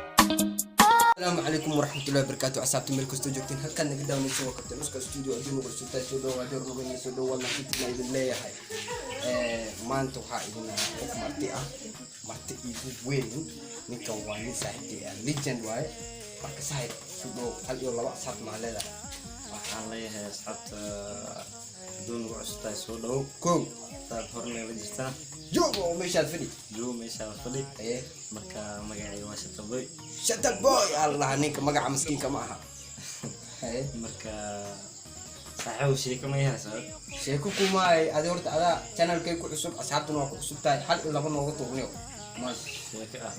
Asalaamu calaykum waraxmatullahi wabarakaatu. Asxaabta meel kastoo joogtiin, halkaad naga daawanayso waa Kabtan Uska Studio. Haddii nagu cusubtahay, soo dhawaad. Hor nugan soo dhawaad. Maxaa idin leeyahay? Maanta waxaa idin ahaa qof marti ah, marti igu weyn. Ninkan waa nin saaxiibkay ah, legend waaye. Marka saaxiib, soo dhawow. Hal iyo laba asxaabta maxaa leedahay? Waxaan leeyahay asxaabta, hadduu nagu cusub tahay, soo dhowow. Kow. Hadaad horneela jirtana, joog oo meeshaad fadhi. Joog meeshaad fadhi. Marka magacayga waa Shataboy. Shata Boy allah, ninka magaca maskiinka ma aha. Marka saaxiibow, sheeko ma yahay saaxiib? Sheeko kumaay. Adi horta adaa channelkay ku cusub, asxaabtuna waa ku cusub tahay. Hal iyo laba nooga tuurniyo mas. Sheeko ah.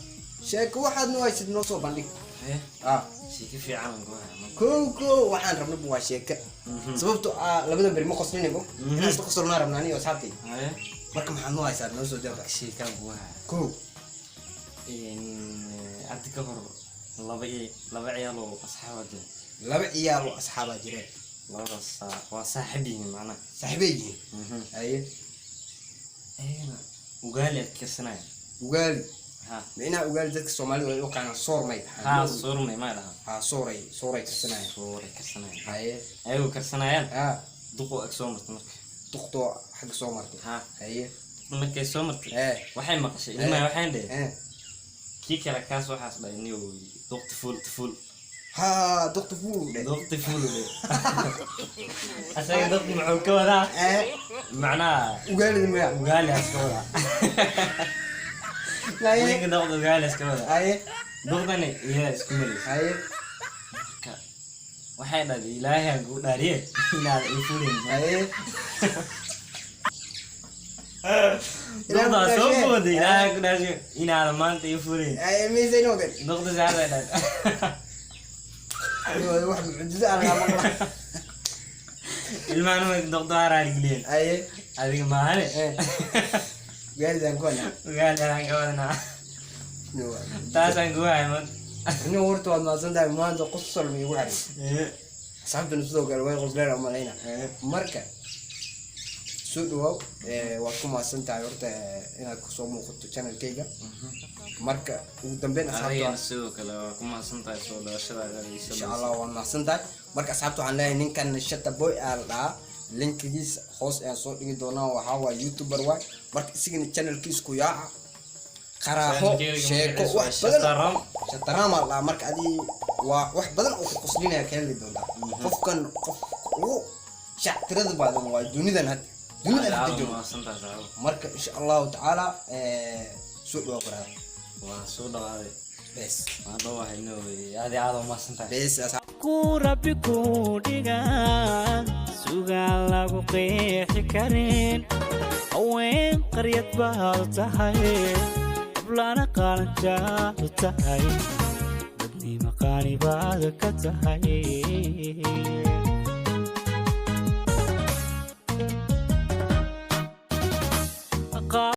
Sheeko waxaad noo haysid noo soo bandhig. Haye, sheeko fiican aan ku haya marka. Kow kow, waxaan rabnaba waa sheeke, sababto ah labadan beri ma qoslinaybo. Inaan isla qoslonaa rabnaa aniyo asxaabtay. Marka maxaad noo haysaa? Noo soo jawaab. Sheekaan ku haya. Kow. Hadda ka hor laba iyo laba ciyaal oo asxaaba jira. Laba ciyaal oo asxaabaa jireen. Labadaas waa saaxiib yihiin macnaha. Saaxiibay yihiin. Haye. Ayagana ugaali aad karsanaya. Ugaali? Ha. Micnaha ugaali dadka Soomaalida way u yaqaanaan soormay. Ha, suurmay ma dhaha. Ha, sooray sooray karsanaya. Suuray karsanaya. Haye. Ayagoo karsanayaan, duqoo ag soo martay marka. Duqtoo xagga soo martay. Ha. Haye. Markay soo martay, waxay maqashay ilmaha waxayn dheheen, kii kale kaas waxaas dhahay, niyow, duqti fuul fuul. Ha, duqta fuul dhe. Duqti fuul dhe. Asaga duqti muxuu ka wadaa? Macnaha ugaalida maya. Ugaali as ka wadaa. Ninka duqda ugaali as ka wadaa. Duqdani iyada isku malaysa. Marka waxay dhahday, "Ilaahay aan kugu dhaariye inaad ii fuulayn." Duqdaa soo booday, "Ilaahay aan ku dhaariye inaada maanta ii fuulayn." Haye, miisay noqdeen? Duqda saasay dhahday. Wax mucjiso aan laga maqla. Ilmahan marka duqda waa raaligeliyeen. "Adiga maahane." Ugaalidaan ku wanaa. Ugaali aan ka wadanaa, taasaan kugu hay maanta. Nin, horta waad mahadsan tahay. Maanta qosol ma igu xaray. Asxaabtuna sidoo kale way qosleen oo malayna. Marka soo dhawaaw. Waad ku mahadsan tahay horta inaad kusoo muuqato channelkayga. Marka ugu dambeyn asxaabta Adigana sidoo kale waa ku mahadsan tahay soo dhawashadaada. Insha Allah, waad mahadsan tahay. Marka asxaabta waxaan leeyahay, ninkan Shata Boy aa la dhahaa. Linkigiisa hoos ayaan soo dhigi doonaa. Waxaa waay youtuber waay. Marka isigana channelkiisa ku yaaca, qaraaxo, sheeko, wax badan. Shataraam aa la dhahaa. Marka adii waa wax badan oo ku qoslinaya ka heli doontaa. Qofkan qof ugu shactirada badan waa dunidan hadda, dunidan hadda joogo. Mahadsan tahay, saaxiib. Marka insha Allahu tacaala, soo dhawaa, brother. Waa soo dhawaaday. Bes. Waan dhawahay no, aadi aad u mahadsan tahay. Bes. Ku rabbi ku dhigaa sugaan lagu qeexi karin. Haween qaryad baad tahay, hablana qaalanjaadu tahay, dadnima qaani baad ka tahay.